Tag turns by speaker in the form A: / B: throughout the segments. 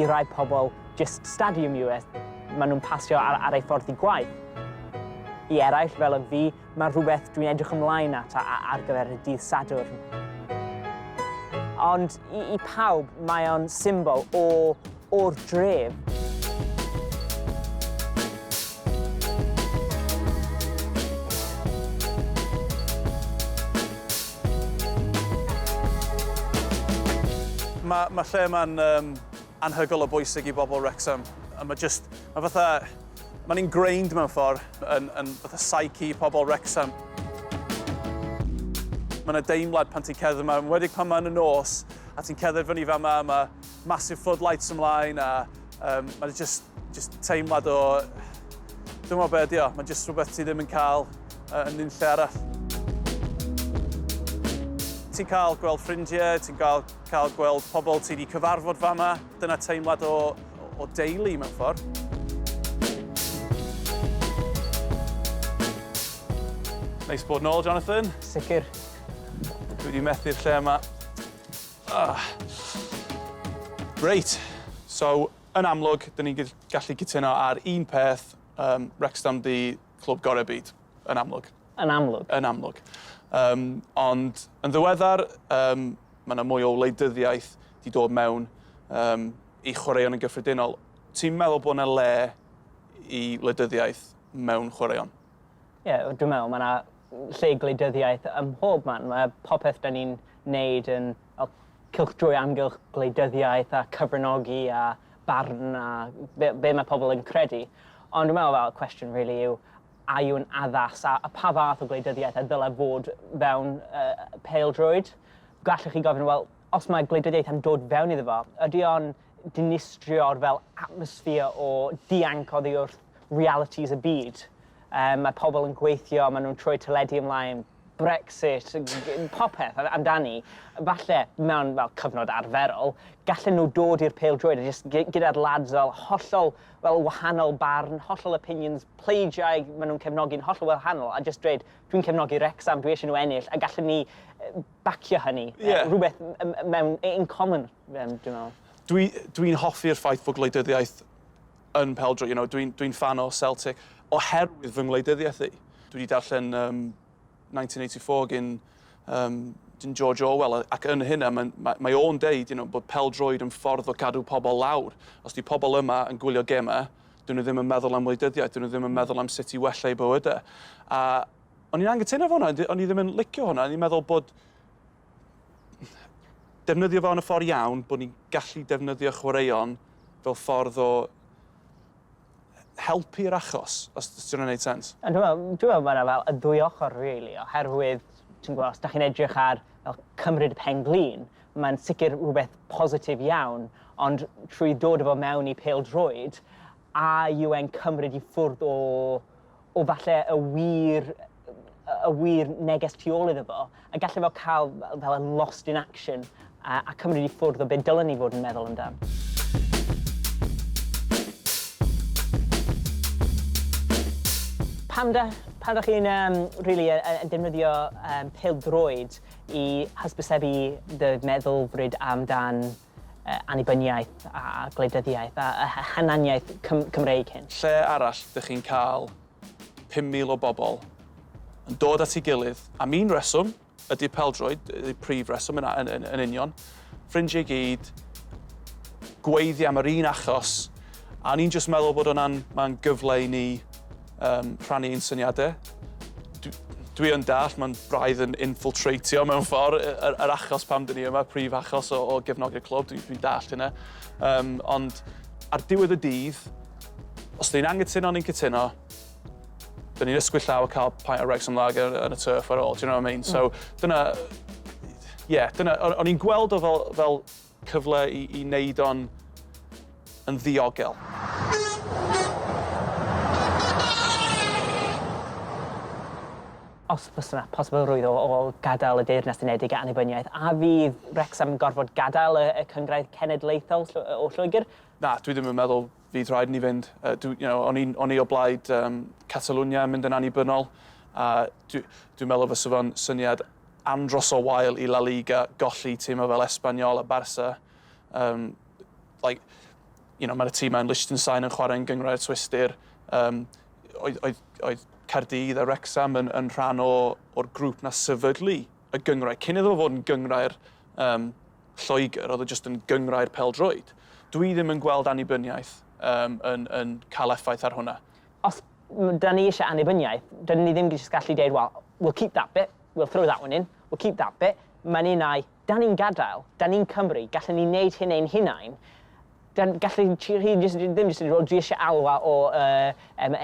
A: I rai pobl, jyst stadiwm yw e, maen nhw'n pasio ar, ar eu ffordd i gwaith. I eraill, fel y fi, mae rhywbeth dwi'n edrych ymlaen at ar gyfer y dydd Sadwrn. Ond i, i pawb, mae o'n symbol o, o'r dref.
B: Mae, mae lle yma'n um, anhygoel o bwysig i bobl Wrexham. A mae just, mae fatha, mae'n ingrained mewn ffordd yn, yn fatha psyche pobl Wrexham. Mae yna deimlad pan ti'n cerdded yma, yn wedig pan mae'n y nos, a ti'n cerdded fyny fa yma, mae massive floodlights ymlaen, a um, mae'n just, just teimlad o... Dwi'n meddwl be ydi o, mae'n just rhywbeth ti ddim yn cael uh, yn unlle arall. Ti'n cael gweld ffrindiau, ti'n cael, cael gweld pobl ti wedi cyfarfod fama. Dyna teimlad o, o deulu mewn ffordd. Neis bod nôl, Jonathan.
A: Sicr.
B: Dwi wedi methu'r lle yma. Ah. Reit, so yn amlwg, dyn ni'n gallu cytuno ar un peth, um, Wrexham di clwb gorau byd, yn amlwg.
A: Yn amlwg.
B: Yn amlwg. Um, ond yn ddiweddar, um, mae yna mwy o wleidyddiaeth di dod mewn um, i chwaraeon yn gyffredinol. Ti'n meddwl bod yna le i wleidyddiaeth mewn chwaraeon?
A: Ie, yeah, dwi'n meddwl mae yna lle gwleidyddiaeth ym mhob man. Mae popeth da ni'n neud yn fel, cylchdroi amgylch gwleidyddiaeth a cyfranogi a barn a be, be mae pobl yn credu. Ond dwi'n meddwl fel cwestiwn really yw a yw'n addas a, a pa fath o gwleidyddiaeth a ddylai fod fewn uh, pêl-droed. Gallwch chi gofyn, wel, os mae gwleidyddiaeth yn dod fewn iddo fo, ydy o'n dinistrio'r fel atmosphere o dianc oddi wrth realities y byd? Um, mae pobl yn gweithio, maen nhw'n troi teledu ymlaen, Brexit, popeth amdani, falle mewn fel cyfnod arferol, gallen nhw dod i'r pêl-droed a jyst gyda'r lads fel hollol fel wahanol barn, hollol opinions, pleidiau maen nhw'n cefnogi'n hollol wahanol, a jyst dweud, dwi'n cefnogi Wrexham, dwi eisiau nhw ennill, a gallen ni bacio hynny. Yeah. Rhywbeth mewn in common, dwi'n meddwl.
B: Dwi'n dwi hoffi'r ffaith fod gwleidyddiaeth yn peldroed, you know, dwi'n dwi fan o Celtic oherwydd fy ngwleidyddiaeth i. Dwi wedi darllen um, 1984 gyn, um, gyn George Orwell, ac yn hynna mae, mae, mae o'n deud you know, bod peldroed yn ffordd o gadw pobl lawr. Os di pobl yma yn gwylio gemau, dyn nhw ddim yn meddwl am wleidyddiaeth, dyn nhw ddim yn meddwl am sut i wella eu bywydau. A o'n i'n anghytuno efo hwnna, o'n i ddim yn licio hwnna, o'n i'n meddwl bod defnyddio fo yn y ffordd iawn, bod ni'n gallu defnyddio chwaraeon fel ffordd o helpu'r achos, os os 'di hwnna'n neud sense.
A: Ond dwi me'wl dwi me'wl ma' 'na fel y ddwy ochor rili oherwydd ti'n gwbo' os 'dach chi'n edrych ar fel cymryd y pen-glin mae'n sicr rhywbeth positif iawn ond trwy dod â fo mewn i pêl-droed a yw e'n cymryd i ffwrdd o o falle y wir y wir neges tu ôl iddo fo, a galle fo cael fel y lost in action a, a cymryd i ffwrdd o be dylen ni fod yn meddwl amdan. Pam da, pam da chi'n um, really, yn defnyddio um, pêl-droed i hysbysebu dy meddylfryd amdan uh, annibyniaeth a gwleidyddiaeth a, a hunaniaeth Cym Cymreig hyn?
B: Lle arall dych chi'n cael 5,000 o bobl yn dod at ei gilydd am un reswm, ydy peldroed, ydy prif reswm yna yn, yn, yn union. Ffrindiau gyd, gweiddi am yr un achos, a ni'n jyst meddwl bod hwnna'n mae'n gyfle i ni um, rhannu ein syniadau. Dwi, dwi yn dall, mae'n braidd yn infiltratio mewn ffordd yr, yr achos pam dyn ni yma, prif achos o, o gefnogi'r clwb, dwi'n dwi dallt hynna. Um, ond ar diwedd y dydd, os dyn ni'n angytuno, ni'n cytuno, dyn ni'n ysgwyd llaw a cael pint o Wrexham Lager yn y turf ar ôl, do you know what I mean? So, dyna, yeah, dyna, o'n i'n gweld o fel, fel cyfle i, i wneud o'n yn ddiogel.
A: Os fysa 'na posibilrwydd o, o gadael y Deyrnas Unedig a annibyniaeth, a fydd Wrexham yn gorfod gadael y, y cynghrair cenedlaethol o Lloegr?
B: Na, dwi ddim yn meddwl fydd rhaid ni fynd. Uh, dwi, you know, o'n i'n o'n i o blaid um, Catalwnia yn mynd yn annibynnol, a dwi'n dwi meddwl fysa fo'n syniad andros o wael i La Liga golli tîmau fel Espanyol a Barca. Um, like, Mae'r tîm yn Liechtenstein yn chwarae yn Gynghrair Swistir. Oedd Caerdydd a Wrexham yn rhan o'r grŵp na sefydlu y gynghrair. Cyn iddo fo fod yn gynghrair Lloegr, oedd o jyst yn gynghrair pêl-droed. Dwi ddim yn gweld annibyniaeth yn cael effaith ar hwnna.
A: Os da ni eisiau annibyniaeth, da ni ddim jyst gallu deud, "Well, we'll keep that bit, we'll throw that one in, we'll keep that bit." Mae'n unai, da ni'n gadael, da ni'n Cymru, gallwn ni wneud hyn ein hunain. Dan, gallu chi jyst, ddim jyst yn dweud, "Dwi eisiau alwa o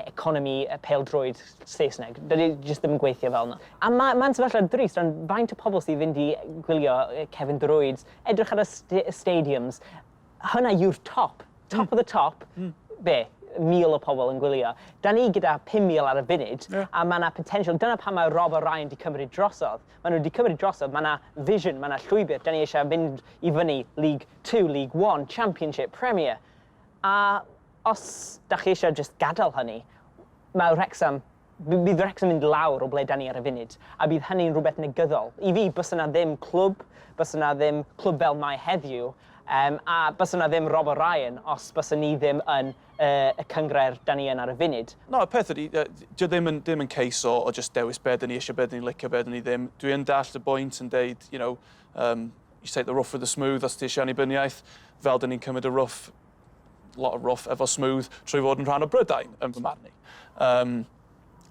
A: economi pêl-droed Saesneg." Dydy jyst ddim yn gweithio fel yna. A mae'n ma sefyllfa drist, ond faint o pobl sydd fynd i gwylio Cefn Druids, edrych ar y stadiums, hwnna yw'r top, top of the top, be? 1,000 o pobl yn gwylio. Da ni gyda 5,000 ar y funud, a mae yna potential. Dyna pan mae Rob a Ryan di cymryd drosodd. Maen nhw wedi cymryd drosodd, mae yna vision, mae yna llwybr. Da ni eisiau fynd i fyny League 2, League 1, Championship, Premier. A os da chi eisiau just gadael hynny, mae Wrexham, bydd Wrexham mynd lawr o ble da ni ar y funud, a bydd hynny'n rhywbeth negyddol. I fi, bys yna ddim clwb, bys yna ddim clwb fel mae heddiw, a bys yna ddim Rob Ryan os bys ni ddim yn y cynghrair da ni yn ar y funud.
B: No, y peth ydy, dio ddim yn case o just dewis be dyn ni eisiau, be dyn ni'n licio, be dyn ni ddim. Dwi yn dallt y bwynt yn deud, you take the rough with the smooth os ti eisiau annibyniaeth, fel dyn ni'n cymryd y rough, lot of rough efo smooth trwy fod yn rhan o Brydain, yn fy marn i.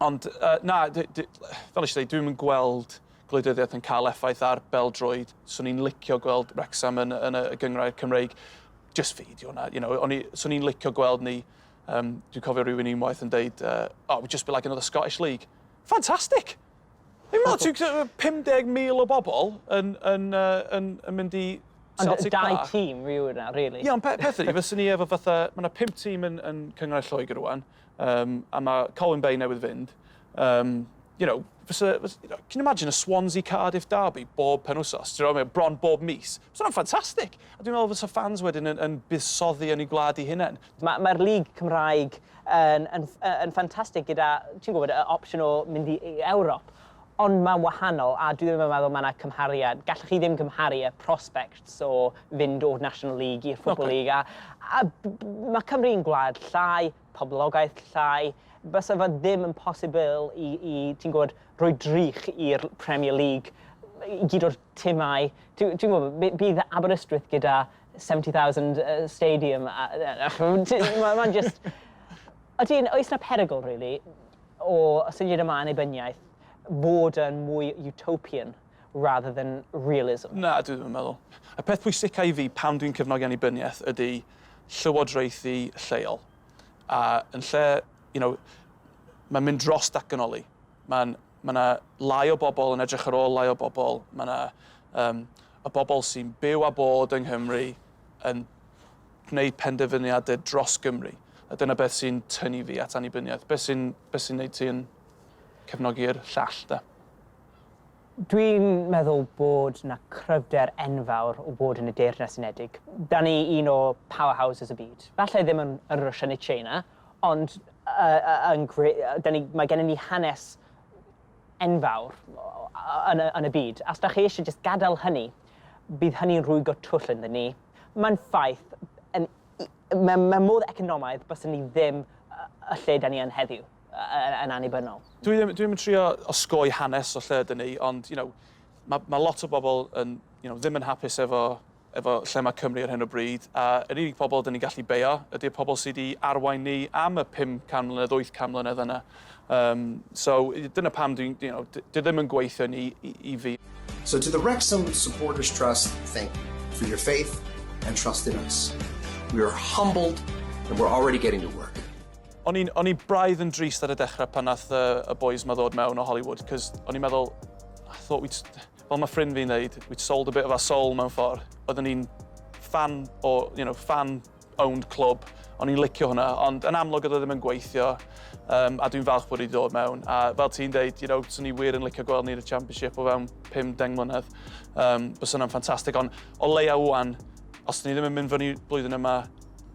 B: Ond na, fel eisiau dweud, dwi'n yn gweld gwleidyddiaeth yn cael effaith ar bêl-droed. Swn i'n licio gweld Wrexham yn y gynghrair Cymreig. Just fi, di hwnna. Swn i'n licio gweld ni, dwi'n cofio rhywun unwaith yn deud, "Oh, we'd just be like another Scottish league." Fantastic! Ddim meddwl, ti'n 50,000 o bobl yn mynd i
A: Ond
B: Celtic
A: dau
B: Park.
A: tîm rhyw yna, really.
B: Ie, ond peth ydy, fyswn ni efo fatha, mae yna pump tîm yn Cynghrair Lloegr rwan, a mae Colwyn Bay newydd fynd. Fysa, can you imagine a Swansea Cardiff derby bob penwsos? Ti'n meddwl, bron bob mis? Fysa hwnna'n ffantastig. A dwi'n meddwl fysa fans wedyn yn buddsoddi yn eu gwlad eu hunain.
A: Mae'r ma League Cymraeg yn ffantastig gyda, ti'n gwybod, y opsiwn o mynd i Ewrop. Ond mae'n wahanol, a dwi ddim yn meddwl mae yna cymhariad. Gallwch chi ddim cymharu y prospects o fynd o'r National League i'r Football League. A mae Cymru'n gwlad llai, poblogaeth llai. Bysa fo ddim yn posibl i ti'n gwybod, rhoi drych i'r Premier League i gyd o'r timau. Ti'n gwybod, bydd Aberystwyth gyda 70,000 stadium. Mae'n just... Ydy, oes na perygl, really, o y syniad yma annibyniaeth fod yn mwy utopian rather than realism?
B: Na, dwi ddim yn meddwl. Y peth pwysica i fi pan dwi'n cefnogi annibyniaeth ydy llywodraethu lleol. A yn lle, mae'n mynd dros datganoli. Mae'n ma 'na lai o bobl yn edrych ar ôl lai o bobl. Mae yna y bobl sy'n byw a bod yng Nghymru yn gwneud penderfyniadau dros Gymru. A dyna beth sy'n tynnu fi at annibyniaeth. Beth sy'n gwneud ti yn cefnogi'r llall, da?
A: Dwi'n meddwl bod na cryfder enfawr o bod yn y Deyrnas Unedig. Da ni un o powerhouses y byd. Falle ddim yn Russia neu China, ond da ni, mae gennym ni hanes enfawr yn y byd. Os da chi eisiau just gadael hynny, bydd hynny'n rwygo twll ynddyn ni. Mae'n ffaith, mewn modd economaidd, byswn ni ddim y lle da ni yn heddiw, yn annibynnol.
B: Dwi ddim yn trio osgoi hanes o lle ydyn ni, ond mae lot o bobl yn ddim yn hapus efo lle mae Cymru ar hyn o bryd. A yr unig pobl dyn ni'n gallu beio ydy'r pobl sydd wedi arwain ni am y 500 mlynedd, 800 mlynedd yna. So dyna pam dwi'n, dwi ddim yn gweithio ni i fi.
C: So to the Wrexham Supporters Trust, thank you for your faith and trust in us. We are humbled and we're already getting to work.
B: O'n i braidd yn drist ar y dechrau pan nath y boys ma ddod mewn o Hollywood, cos o'n i'n meddwl, I thought we'd, fel mae ffrind fi'n dweud, we'd sold a bit of our soul mewn ffordd. Oedden ni'n fan o, fan-owned club, o'n i'n licio hwnna, ond yn amlwg oedd o ddim yn gweithio, a dwi'n falch bod wedi dod mewn. A fel ti'n deud, swn i wir yn licio gweld ni'r Championship o fewn 50 mlynedd. Bysa hwnna'n ffantastig, ond o leia wan, os ni ddim yn mynd fyny blwyddyn yma,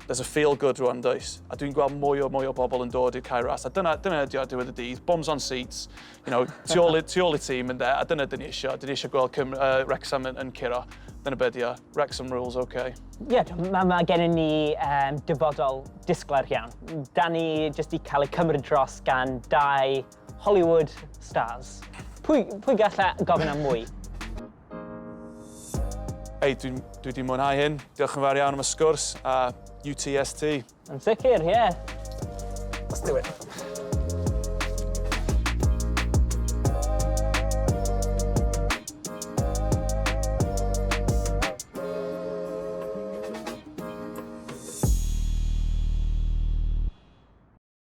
B: There's a feel good rwan, does? A dwi'n gweld mwy o bobl yn dod i'r Cae Ras. A dyna ydi o diwedd y dydd. Bums on seats, tu ôl i tîm yn de, a dyna dyn ni eisiau. Dyn ni eisiau gweld Wrexham yn curo. Dyna beth ydi o. Wrexham rules, okay.
A: Ie, yeah, mae gennym ni dyfodol disglair iawn. Da ni jyst i cael ei cymryd dros gan dau Hollywood stars. Pwy gallai gofyn am mwy?
B: Ei, dwi wedi mwynhau hyn. Diolch yn fawr iawn am y sgwrs a UTST.
A: Yn sicr, ie. Yeah.
B: Let's do it.